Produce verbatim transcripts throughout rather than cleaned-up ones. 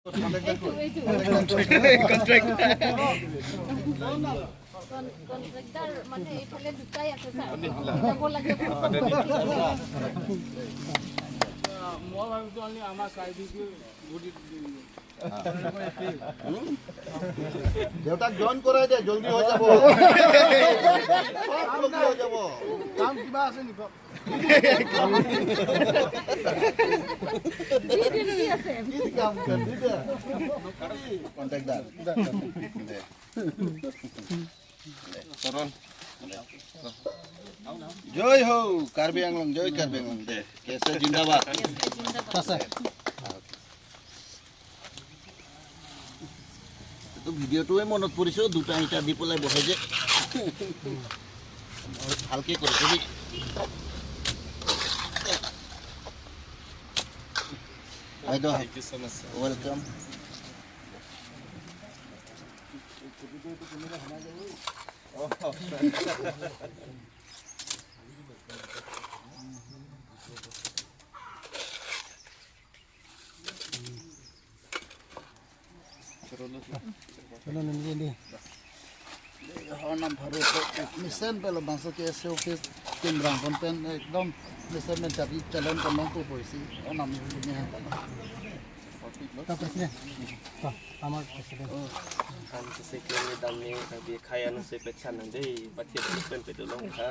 এইটো, এইটো। কন-, কণ্ট্ৰেক্টাৰ মানে এইফালে দুটাই আছে, ছাৰ। যাব লাগে। মই ভাবিছোঁ আমি আমাৰ চাৰিবিকে বডি দেউতাক জইন কৰাই দে, জল্দি হৈ যাব। সব জল্দি হৈ যাব। কাম কিবা আছে নেকি? কি কাম? কণ্ট্ৰেক্টাৰ। দে। চৰণ। জয় হো, কাৰ্বি আংলং, জয় কাৰ্বি আংলং। দে, কে এছ এ জিন্দাবাদ। কে এছ এ জিন্দাবাদ। এইটো ভিডিঅ'টোৱে মনত পৰিছে, দুটা ইটা দি পেলাই বহে যে। ভালকে কৰিছে দেই। বাইদেউ, thank you so much, sir. Welcome. Chalo, nunggu deh. Honam bharo ko mesen pelo bangso K S A office tim rang kon pen ekdom mesen men chari chalon kon nong ko poisi honam ni ni han pelo. Ka president. Ka, amar president. Kan se ke ni dam ni ka bi khaya no se pechan nang dei, pati pen pe dolong kha.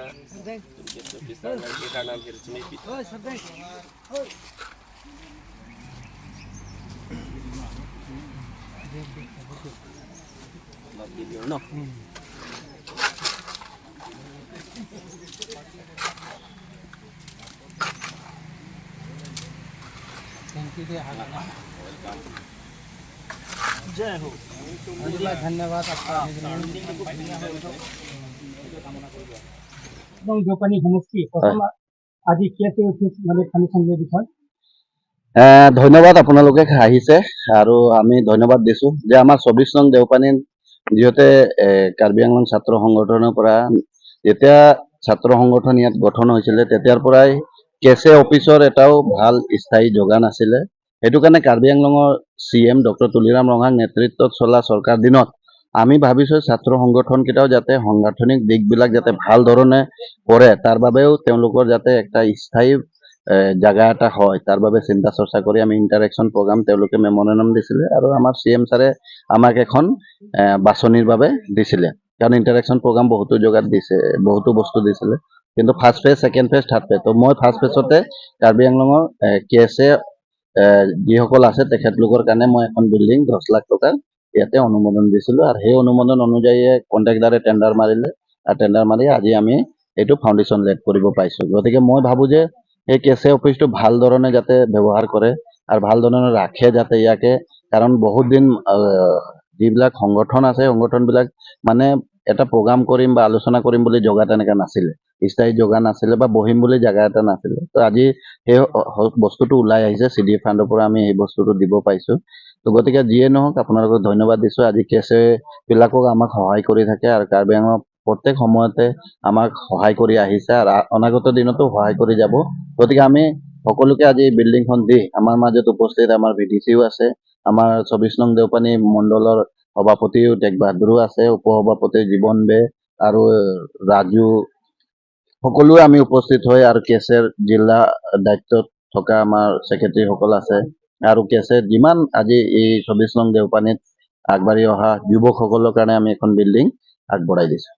Tum ke so bisa nang ke kanam hir chini pi. Not video, no? Thank you, dear. জয় হোক। ধন্যবাদ, আপনার এবং দেওপানী সমষ্টি প্রথম আজি কে এছ এ অফিচ মানে ফাংচন বিষয়। এ, ধন্যবাদ, আপোনালোকে আহিছে আৰু আমি ধন্যবাদ দিছো যে আমাৰ চৌবিশ নং দেওপানীত যিহেতু, এ, কাৰ্বি আংলং ছাত্ৰ সংগঠনৰ পৰা যেতিয়া ছাত্ৰ সংগঠন ইয়াত গঠন হৈছিলে, তেতিয়াৰ পৰাই কে এছ এ অফিচৰ এটাও ভাল স্থায়ী জগা নাছিলে। সেইটো কাৰণে কাৰ্বি আংলঙৰ চি এম ডক্টৰ তুলিৰাম ৰংহাং নেতৃত্বত চলা চৰকাৰ দিনত আমি ভাবিছো ছাত্ৰ সংগঠন কেইটাও যাতে সাংগঠনিক দিশবিলাক যাতে ভাল ধৰণে কৰে, তাৰ বাবেও তেওঁলোকৰ যাতে একটা স্থায়ী, এ, জাগা এটা হয়, তাৰ বাবে চিন্তা চৰ্চা কৰি আমি ইণ্টাৰেকশ্যন প্ৰগ্ৰাম তেওঁলোকে মেমৰেণ্ডাম দিছিলে আৰু আমাৰ চি এম ছাৰে আমাক এখন, এ, বাছনিৰ বাবে দিছিলে। কাৰণ ইণ্টাৰেকশ্যন প্ৰগ্ৰাম বহুতো জেগাত দিছে, বহুতো বস্তু দিছিলে, কিন্তু first phase, second phase, third phase. তো মই ফাৰ্ষ্ট ফেজতে কাৰ্বি আংলঙৰ, এ, কে এছ এ, এ, যিসকল আছে তেখেতলোকৰ কাৰণে মই এখন বিল্ডিং দহ লাখ টকা ইয়াতে অনুমোদন দিছিলো আৰু সেই অনুমোদন অনুযায়ী কণ্ট্ৰেক্টাৰে টেণ্ডাৰ মাৰিলে আৰু টেণ্ডাৰ মাৰি আজি আমি এইটো ফাউণ্ডেশ্যন লেট কৰিব পাইছো। গতিকে মই ভাবো যে এই কে এছ এ অফিচটো ভাল ধৰণে যাতে ব্যৱহাৰ কৰে আৰু ভাল ধৰণে ৰাখে যাতে ইয়াকে, কাৰণ বহুত দিন, আহ, যিবিলাক সংগঠন আছে, সংগঠনবিলাক মানে এটা প্ৰগ্ৰাম কৰিম বা আলোচনা কৰিম বুলি জেগা তেনেকা নাছিলে, স্থায়ী জেগা নাছিলে বা বহিম বুলি জেগা এটা নাছিলে। তো আজি সেই হ-, হ-, বস্তুটো ওলাই আহিছে, চি ডি এ ফাণ্ডৰ পৰা আমি সেই বস্তুটো দিব পাইছো। তো গতিকে যিয়ে নহওক, আপোনালোকক ধন্যবাদ দিছো। আজি কে এছ এ বিলাকক আমাক সহায় কৰি থাকে আৰু কাৰ্বি আংলঙৰ প্ৰত্যেক সময়তে আমাক সহায় কৰি আহিছে আৰু আ-, অনাগত দিনতো সহায় কৰি যাব। গতিকে আমি সকলোকে আজি এই বিল্ডিংখন দি আমাৰ মাজত উপস্থিত আমাৰ ভি ডি চিও আছে, আমাৰ চৌবিশ নং দেওপানী মণ্ডলৰ সভাপতিও টেক বাহাদুৰো আছে, উপ সভাপতি জীৱন দে আৰু ৰাজু, সকলোৱে আমি উপস্থিত হৈ আৰু কে এছ এৰ জিলা দায়িত্বত থকা আমাৰ ছেক্ৰেটাৰীসকল আছে আৰু কে এছ এৰ যিমান আজি এই চৌবিশ নং দেওপানীত আগবাঢ়ি অহা যুৱকসকলৰ কাৰণে আমি এখন বিল্ডিং আগবঢ়াই দিছো।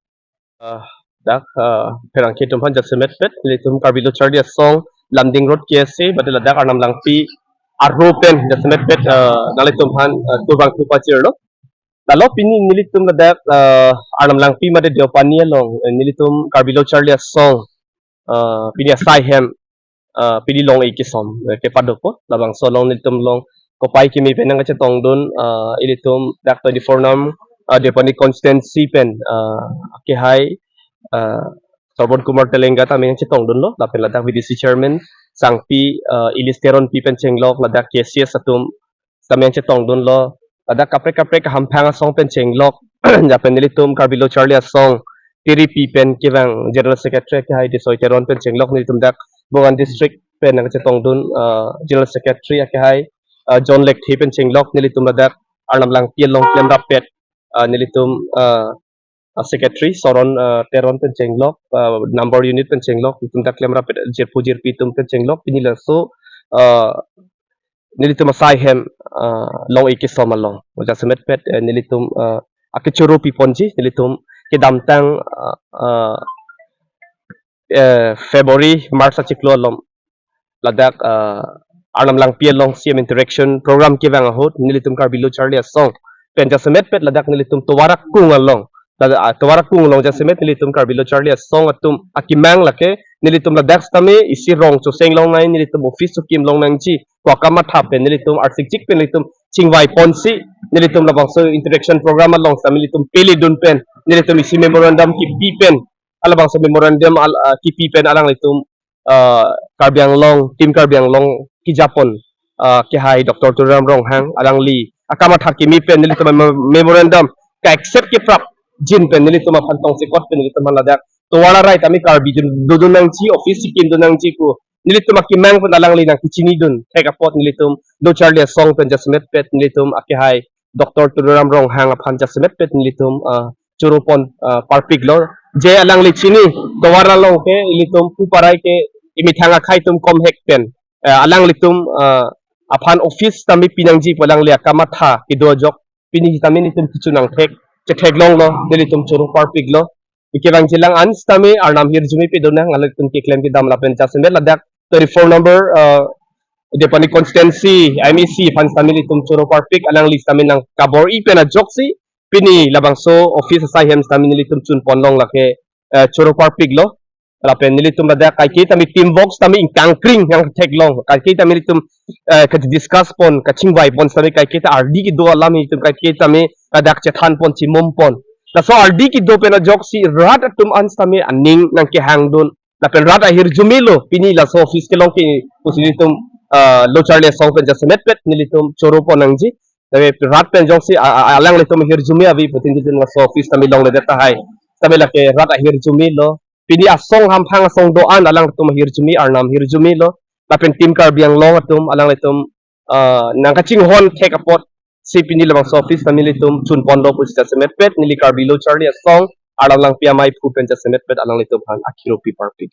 Ah, dak, ah, pherangke atum aphan jasemet pet, nelitum Karbi Lo Charli Asong, Lumding Road K S A, bade ladak Arnam Langpi arlo pen jasemet pet, ah, nanglitum aphan, ah, kurvangthu pachirlo. Lalo pini nelitum ladak, ah, Arnam Langpi mate Deopani along, eh, nelitum Karbi Lo Charli Asong, ah, pini asai hem, ah, pini long-ik kesom, eh, kepadopo, labangso along nelitum along kopai kimi pen nangkachetongdun, ah, ilitum dak twenty-four nom, ah, Deopani constituency pen, ah, akehai, ah, Sarbon Kumar Telenga tame nangchetongdunlo, lapen ladak V D C chairman Sangpi, ah, Ilis Teronpi pen chenglok, ladak K C S atum tame nangchetongdunlo, ladak kaprek kaprek ahamphang asong pen chenglok, lapen nelitum Karbi Lo Charli Asong, Tiripi pen kevang General Secretary akehai Desoi Teron pen chenglok nelitum dak Bokan District pen nangchetongdun, ah, General Secretary akehai uh, John Lekthe pen chenglok, nelitum ladak Arnam Langpi along klemrappet, uh, nelitum uh, uh, secretary Soron uh, Teron pen chenglok, uh, number unit pen chenglok, nelitum dak klemrappet jirpo jirpi atum pen chenglok, pini laso uh, nelitum asai hem uh, long-ik kesom along jasemetpet uh, nelitum uh, akechoro piponji, nelitum kedamtang uh, uh, eh, February, March achiklo along ladak uh, Arnam Langpi along C M interaction program kevang ahut nelitum Karbi Lo Charli Asong pen jasemetpet ladak nelitum tovar akung along, ladak uh, tovar akung along jasemet nelitum Karbi Lo Charli Asong atum akemang lake nelitum ladak sitame isi rong choseng longnang, nelitum office chokim longnangji pu akamatha pen nelitum arsikchik pen nelitum chingvaiponsi nelitum labangso interaction program along sitame nelitum peledun pen nelitum isi memorandum kipi pen, alabangso memorandum al, uh, kipi pen alanglitum uh, Karbi Anglong, Team Karbi Anglong kejapon uh, kehai Doctor Tuliram Ronghang alangli akamatha kimi pen nelitum mem- memorandum ka-accept keprapjin pen nelitum aphan tongsekot pen nelitum aphan ladak tovar arai tame Karbi dun- dodun nangji, office sikim dun nangji pu nelitum akemang pen alangli nangkechinidun thek apot nelitum Lo Charli Asong pen jasemetpet nelitum akehai Doctor Tuliram Ronghang aphan jasemetpet nelitum uh, choropon uh, parpiklo. Je alangli chini tovar along ke ilitum pu parai ke imethang akhei atum komhek pen uh, alanglitum uh, aphan office tame pinangji pu alangli akamatha kedo ajok pini sitame nelitum kechun nangthek chetheklonglo, nelitum choro parpiklo. Ike bang jilang an sitame Arnam hirjume pedonang, alanglitum keklem kedam lapen jasemet ladak thirty-four number uh, Depani constituency M A C aphan sitame nelitum choro parpik, alangli sitame nangkabor-i pen ajoksi pini labangso office asai hem sitame nelitum chunponlong lake uh, choro parpiklo. Lapen nelitum ladak kaike tame teamwork sitame ingkangkring nangtheklong, kaike tame nelitum uh, kadiscuss pon, kachingvaipon sitame kaike ta ardi kedo alam nelitum kaike tame ladak chethanpon chimompon. Laso ardi kedo pen ajoksi rat atum an sitame aning nangkehangdun lapen rat ahirjumelo pini laso office kelong ke pusi nelitum uh, Lo Charli Asong pen jasemetpet nelitum choropon nangji. Tapi rat pen jongsi a- a- alanglitum hirjume ave putin nelitum laso office sitame longledet tahai. Sitame lake rat ahirjumelo. Pini asong hamphang asong do-an alangtum hirjume, Arnam hirjumelo. Lapen Team Karbi Anglong atum alanglitum uh, nangkachinghon thek apotsi pini labangso office sitame nelitum chunponlo pusi jasemetpet neli Karbi Lo Charli Asong Arnam Langpi amei phu pen jasemetpet alanglitum aphan akiro pi parpik.